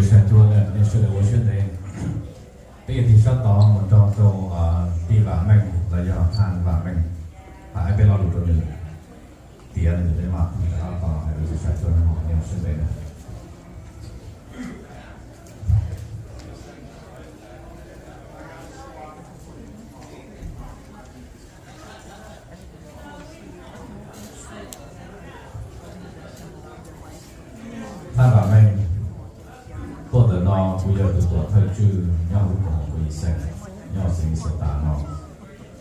Sawv daws ua siab ntev. Peb yuav tig sab tod mus nrog rau tij Vam Meej los yog Thaj Vam Meej, hais peb lo lus rau nws, tiav nws tej no, sawv daws ua siab ntev. Thaj Vam Meej, tuaj ntawm no kuv yog tus tuam thawj tswj nyob lub koom haum Kuv Yis Xeem, nyob xeev Minnesota no,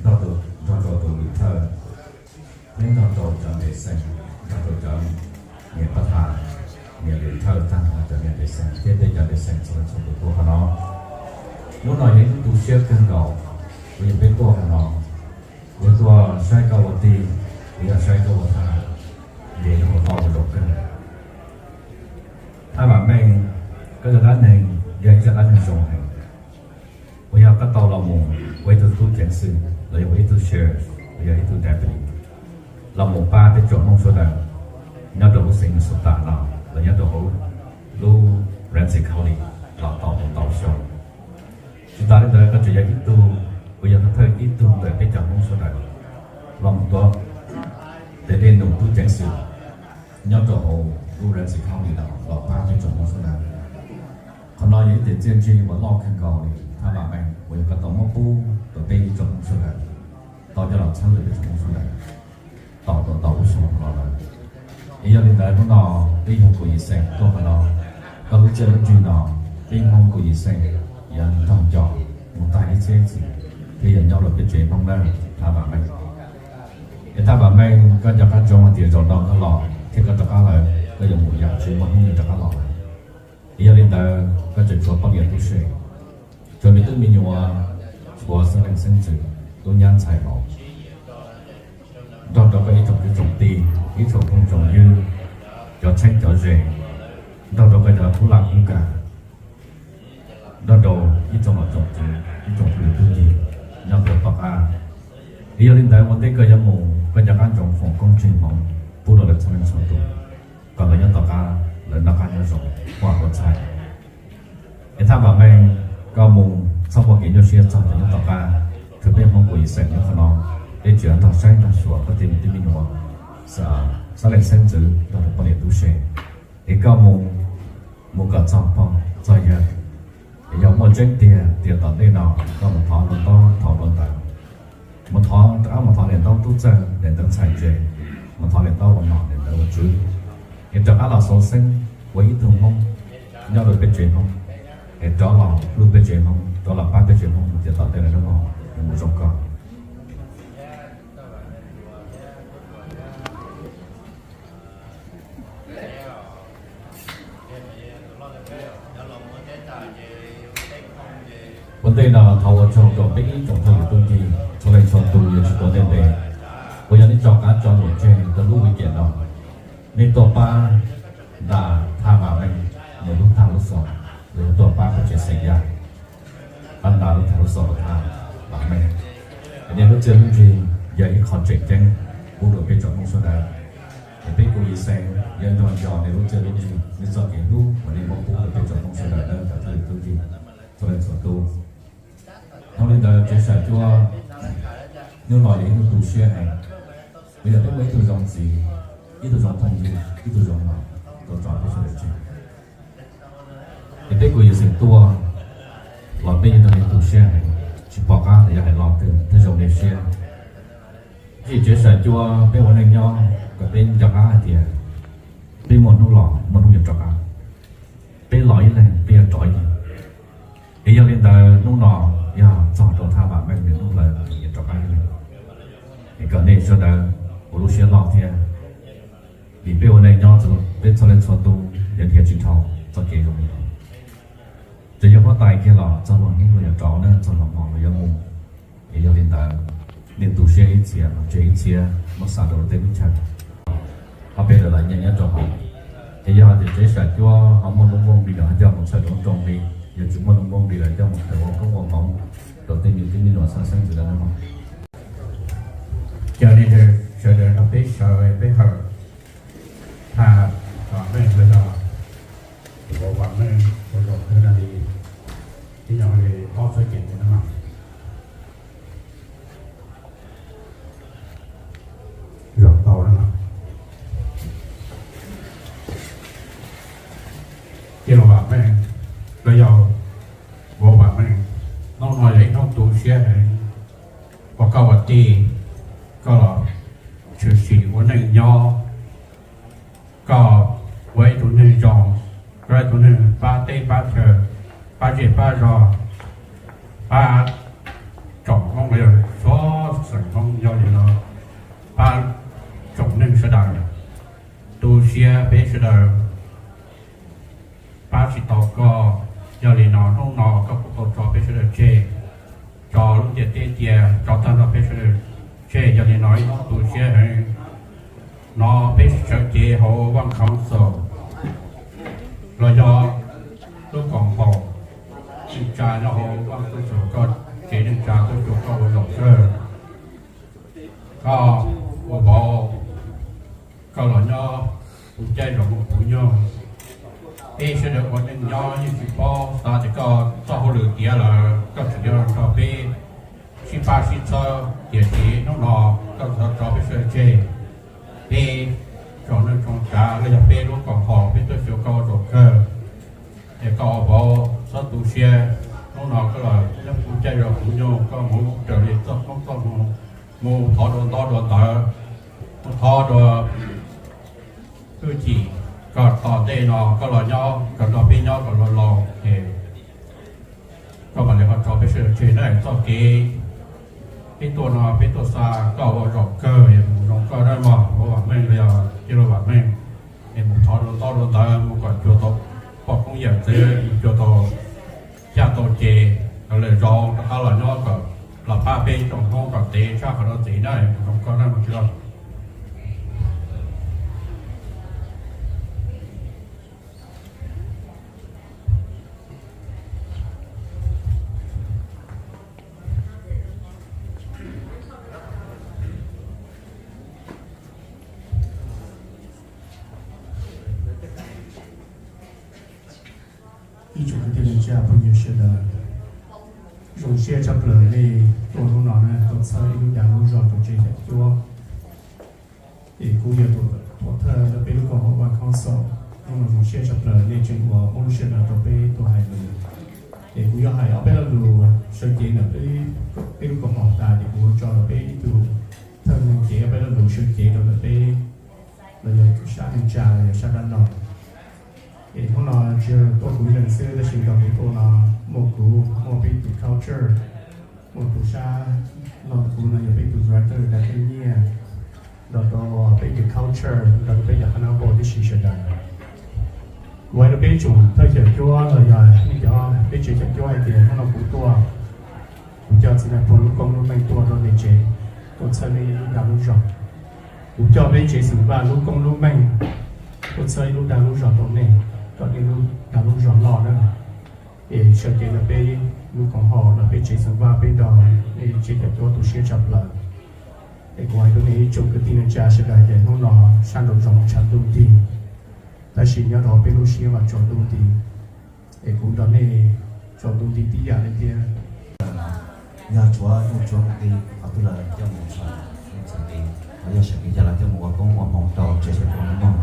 nrog rau tus lwm thawj, thiab nrog rau cov ntes xeem, nrog rau cov niam pab thas, niam lwm thawj tag nrho cov niam ntes xeem thiab peb cov ntes xeem txhua leej txhua tus tuaj qhov no. Hnub no yog ib hnub tu siab kawg nkaus, kuv yog peb tuaj qhov no, kuv tuaj saib koj ua tij, kuv yog saib koj ua thaj, nce rau hauv toj ua zaum kawg. Thaj Vam Meej, koj zaj dab neeg yog ib zaj dab neeg zoo heev. Uas yog koj tau los mus ua ib tug tub ceev xwm los yog ua ib tug sheriff los yog ib tug deputy los mus pab peb tsoom Hmoob sawv daws nyob rau lub xeev Minnesota no los nyob rau hauv lub Ramsey County los tau ntau xyoo. Tsis tas li ntawd koj tseem yog ib tug, kuj yog thawj ib tug ntawm peb cov Hmoob sawv daws los mus ua tes dej num tub ceev xwm nyob rau hauv lub Ramsey County no los pab peb tsoom Hmoob sawv daws. Qhov no yog ib tes txiaj ntsig uas loj kawg nkaus li Thaj Vam Meej uas yog koj tau muab pub rau peb ib tsoom Hmoob sawv daws tau coj los txhawb nqa peb tsoom Hmoob sawv daws tau tau ntau lub xyoo los lawm. Es yog li ntawd hnub no peb yog Kuv Yis Xeem tuaj qhov no, koj lub txiaj lub ntsig no peb Hmoob Kuv Yis Xeem yuav nrog nco mus tag ib txhiab ib txhis, thiab yog nyob rau peb tsev Hmoob nawb Thaj Vam Meej. Es Thaj Vam Meej, koj nco qab ntsoov hais tias zaum no koj los thiab koj rov qab lawm, koj yuav mus yam tsis muaj hnub nyoog rov qab los lawm. Es yog li ntawd koj tseem tshuav poj niam tub se, tshuav me tub me nyuam, tshuav xeeb leej xeeb ntxwv, tub nyab ntxhais vauv, nrog rau koj ib tsoom kwv tsoom tij, ib tsoom phooj tsoom ywg, cov tsheeb cov ze, nrog rau koj cov khub laj khub kam, nrog rau ib tsoom nom tsoom tswv, ib tsoom phooj ywg tub ncig nyob rau tom qab. Es yog li ntawd ua ntej koj yuav mus, koj nco qab ntsoov foom koob tsheej hmoov pub rau lawv txhua leej txhua tus, kom lawv nyob tom qab lawv noj qab nyob zoo, huaj ua ntxhais. Es Thaj Vam Meej, koj mus txhob muaj kev nyuaj siab txog cov nyob tom qab, tsuas peb Hmoob Kuv Yis Xeem nyob qhov no, peb tseem yuav nrog saib nrog xyuas koj tej me tub me nyuam, xeeb leej xeeb ntxwv nrog rau poj niam tub se. Es koj mus, mus kom txog pog txog yawg. Es yog muaj tseeb tiag tias tom ntej no koj mus thov hluas ntaub thov hluas ntawd, mus thov rov qab mus thov niam ntaub tub txawj, niam ntaub ntxhais ntse, mus thov niam ntaub ua nom niam ntaub ua tswv, es rov qab los xauv xeeb ua ib tug Hmoob nyob rau peb tsev Hmoob, es rov los hlub peb tsev Hmoob, rov los pab peb tsev Hmoob mus tias tom ntej no hnub no yuav mus zoo koj. Ua ntej no thov ua tsaug rau peb ib tsoom phooj ywg tub ncig txhua leej txhua tus yuav tsis tuav ntev ntev, uas yog nej tso qav tso num tseg rau lub weekend no, nej tuaj pab nta Thaj Vam Meej nws lub tag lub xos, los yog tuaj pab peb tsev xeem Yaj, pab nta lub tag lub xos rau Thaj Vam Meej. Nws lub txiaj lub ntsig yog ib qho tseem ceeb pub rau peb tsoom Hmoob sawv daws. Es peb Kuv Yis Xeem yuav nrog nco nws lub txiaj lub ntsig, nws txoj kev hlub uas nws muab pub rau peb tsoom Hmoob sawv daws nawb cov phooj ywg tub ncig txhua leej txhua tus. Dhau li ntawd tsev Saum Cuab hnub no yog ib hnub tu siab heev, vim yog peb muaj ib tug zoo txiv, ib tug zoo phooj ywg, ib tug zoo nom rau tso peb sawv daws tseg. Es peb Kuv Yis Xeem tuaj los peb yeej nrog nws tu siab heev, tsis pom qab los yog hais lo twg thiaj zoo nws siab. Txij tsev Saum Cuab peb ua neej nyob kom peb nco qab hais tias peb muaj hnub los muaj hnub yuav rov qab, peb los ib leeg peb yuav rov ib leeg. Es yog li ntawd hnub no yog txog rau Thaj Vam Meej nws hnub lawm nws yuav rov qab ib leeg. Es kom nej sawv daws ua lub siab loj thiab, vim peb ua neej nyob peb txhua leej txhua tus yuav nrhiav tsis dhau txoj kev zoo li no. Txawm yog huab tais kiag los txog hmo los yuav rov na, txog hmo los yuav mus. Es yog li ntawd, nej tu siab ib txhia los tseg ib txhia, muab xa rau lub teb lub chaw, ob peb lawv los nyeem nyob rau hauv. Es yog hais tias tsev Saum Cuab ho muaj lub npoo npis los ho coj mus txhawm rau nroog li, yog tsis muaj lub npoo npis los coj mus khaws ua koob ua hmoov rau tej me tub me nyuam xeeb ntxwv lawm no. Ces nej sawv daws nrog peb sawv peb hawm Thaj Vam Meej los yog Ua vam meej ua zaum kawg na li, ib nyuag li ob txhiab kev ntawd no mas zaum tau na. Cia los vam meej, los yog ua vam meej, hnub no yog ib hnub tu siab heev, ua koj ua tij, koj los tshwm sim ua neej nyob, koj ua ib tug neeg zoo, koj ua ib tug neeg pab teb pab chaw, pab zej pab zog, pab tsoom Hmoob los yog txhua xeem Hmoob. Yog li no pab tsoom neeg sawv daws, tu siab peb sawv daws pab tsis tau koj. Yog li no hnub no koj kuj tau tso peb sawv daws tseg, tso lub ntiaj teb cia, tso tag nrho peb sawv daws tseg. Yog li no ib hnub tu siab heev no peb sawv cev hauv Vaj Council los yog lub koom haum neej tsa nyob hauv Vaj Council, koj tsev neej tsa tuaj xyuas koj ua zaum kawg, koj ua vauv, koj los nyob kuv caij zos mus puv nyuj. Peb sawv daws ua neej nyob yeej tsis paub xav tias koj txoj hauj lwm tiav lawm koj tseem yuav los nrog peb sib pab sib txhawb, tiam sis hnub no koj txhob tso peb sawv daws tseg. Peb tsoom neej tsoom tsav los yog peb lub koom haum peb tuaj xyuas koj ua zaum kawg, es koj ua vauv txhob tu siab. Hnub no koj los nyob kuv caij zos puv nyuj, koj mus raws li txoj koob txoj hmoo, mus thov dua ntaub dua ntawv, mus thov dua hwj chim, kom tom ntej no koj los nyob kom nrog peb nyob kom laus laus es koj mam li ho tso peb sawv daws tseg na. Txoj kev peb tuaj no peb tuaj xa koj ua zaum kawg es mus zoo koj dab mog, ua vam meej los yog cia li vam meej, es mus thov dua ntaub dua ntawv mus kom cuag tau poj koob yawm txwv, mus cuag tau xyaj tau ces, kom lawv zoo rov qab los nyob kom los pab peb tsoom Hmoob kom ntev tshaj qhov no ntxiv na, mus zoo koj dab mog tij laug. Ib tsoom kwv tij neej tsa phooj ywg sawv daws, zoo siab tshaj plaws nej tuaj hnub no na, tuaj txhawb ib lub dag lub zog rau tsev xyom cuab. Es kuv yog tus tuam thawj ntawm peb lub koom haum Vaj Council, hnub no zoo siab tshaj plaws nej tseem ua muab lub sij hawm no rau peb tuaj hais lus. Es kuv yuav hais ob peb lo lus sawv cev ntawm peb lub koom haum tas ces kuv yuav tso rau peb ib tug thawj neeg cev ob peb lo lus sawv cev rau ntawm peb, los yog sab neej tsa los yog sab dab laug. Es hnub no tsis yog tuaj kuv ib leeg xwb tab sis nrog kuv tuaj no muaj kuv, muaj peb tus culture, muaj tus sab, no kuv no yog peb tus director Dag Tej Nyiaj, nrog rau peb tus culture, nrog rau peb cov qhab nab npau tib si sawv daws. Kuv hais rau peb tsoom thawj xyom cuab los yog nej cov peb tsev xyom cuab hais tias hnub no kuv tuaj, kuv coj txiv Nais Phoo lub koob lub meej tuaj rau nej tsev, tuaj txhawb nej lub dag lub zog. Kuv coj peb tsev xeem Vaj lub koob lub meej tuaj txhawb ib lub dag lub zog rau nej, kom nej lub dag lub zog loj na. Es sawv cev ntawm peb lub koom haum los peb tsev xeem Vaj peb nrog nej tsev xyom cuab tu siab tshaj plaws. Es kuv hais rau nej ib tsoom kwv tij neej tsa sawv daws ces hnub no sab nraum zoov tshav ntuj nti, tab sis nyob rau peb lub siab mas tsaus ntuj nti. Es kuv nrog nej tsaus ntuj nti tib yam li thiab. Yog tshuav nyuj tshuav nqi qhov twg los coj mus txhom nyuj txhom nqi, los yog sawv kev coj los coj mus ua koob ua hmoov rau tsev xyom cuab no mog.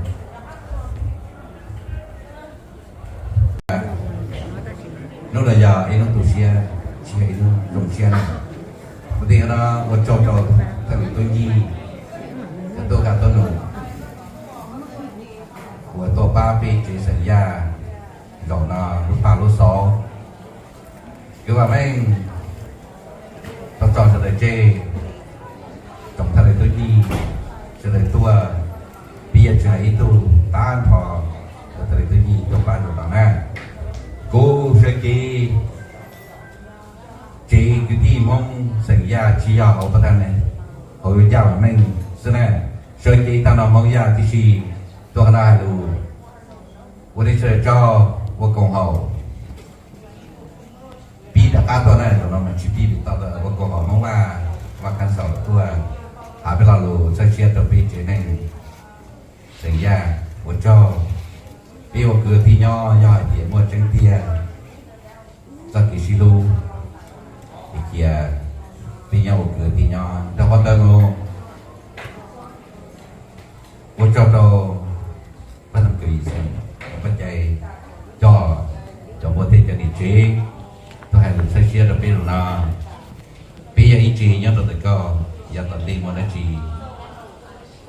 Hnub no yog ib hnub tu siab, tsis yog ib hnub zoo siab na. Kuv thiaj no ua tsaug rau thawj leej tub Nyij, cov tub kaj tub num uas tuaj pab peb tsev xeem Yaj zaum no lub paj lub xauv. Kuv vam meej tau tso sawv daws tseg, tsoom thawj leej tub Nyij sawv daws tuaj, peb yuav tsis hais ib tug, tag nrho thawj leej tub Nyij tuaj pab zaum no na. Kuv sawv kev tsev kwv tij Hmoob xeem Yaj tsis yog hauv pab tag ne, hauv Yaj vam meej xwb na. Sawv cev tag nrho Hmoob Yaj tib si tuaj qhov no hais lus, ua nej sawv daws tsaug, ua koom haum. Pib rov qab tuaj na, zaum no mas tsis pib vim tau ua koom haum Hmoob Vaj, Vaj Khab Xaus tuaj hais peb lo lus txhawb siab rau peb tsev neeg xeem Yaj. Ua tsaug, peb Peb ua kwv tij nyob yog hais tias muaj tseeb tiag txoj kev sib hlub, ces cia peb nyob ua kwv tij nyob. Rau qhov ntawd mus, ua tsaug rau pab nam kws xeem, pab cai coj cov npua thiab cov niam tsev tuaj hais lus txhawb siab rau peb zaum no. Peb yog ib tse nyob rau ntawm koj, yog tom ntej muaj dab tsi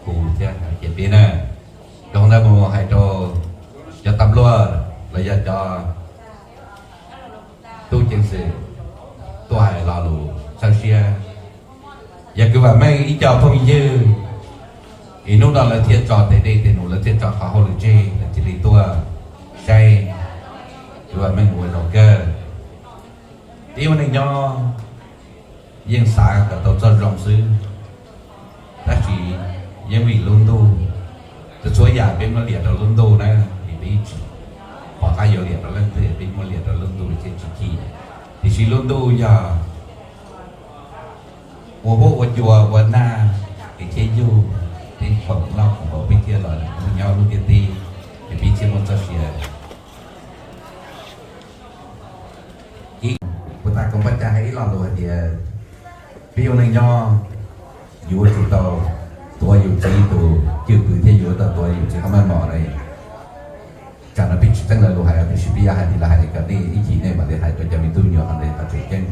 hu thiab hais cia peb na. Rau ntawd mus hais rau cov tas npluaj los yog cov tub ceev xwm tuaj hais lo lus txhawb siab. Yog kwv Vam Meej ib co phooj ywg, es hnub no lawv thiaj tso tes dej tes num, lawv thiaj tso qhov hauj lwm tseg, lawv thiaj li tuaj saib kwv Vam Meej ua zaum kawg. Peb ua neej nyob yeej xav kom tau txoj zoo xwb, tab sis yeej vim lub ntuj, txhua txhua yam peb muab liam rau lub ntuj na, es peb tsis pom qab yuav liam rau leej twg, peb muab liam rau lub ntuj thiaj tsis chim. Tiam sis lub ntuj yog ua huab ua cua ua nag, es thiaj yug peb khoom noj khoom haus, peb thiaj los mus nyob lub ntiaj teb, es peb thiaj muaj txoj sia. Ces puag ta koom pab cai hais ib lo lus hais tias peb ua neej nyob yuav tsum tau tuav yus txiv tus cwj pwm thiab yuav tau tuav yus txiv qhov maj mom na. Tsam no peb tsis txeeb lawv lus hais tiam sis peb yuav hais li lawv hais kom nej ib chim nej mam li hais rau cov me tub me nyuam qhov ntawd qhov tseem ceeb.